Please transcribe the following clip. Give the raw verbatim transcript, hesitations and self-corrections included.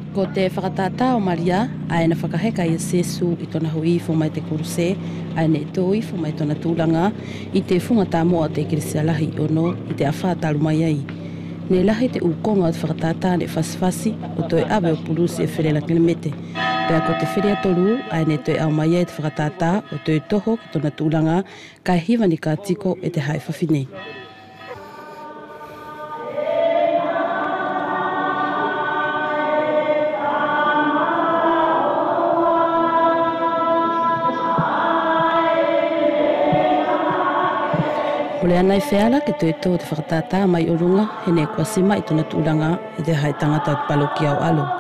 Ko te fakatātā ʻo Malia, ʻae neʻe fakaheka ia Sesu ʻi tona hui ifo mai te kulusē, ʻae neʻe tō ifo mai tona tuʻulaga ʻi te fuga tamoʻa ʻo te Ekelesia Lahi ʻi ʻOno ʻi te afā talu mai ai. Neʻe lahi te ʻu koga ʻo te fakatātā neʻe fasifasi ʻo toe ʻave ʻo pulusi e felela Kelemete. Pea ko te feliatolu, ʻae neʻe toe ʻau mai ai te fakatātā ʻo toe toho ki tona tuʻulaga, kaʻe hiva ni ka tiko e te haʻe fafine. Mole anai feala ke toe tō te fakatātā mai ʻoluga, he neʻe kua sima ʻi tona tuʻulaga e te haʻe tagata ʻo te palokia ʻo ʻAlo.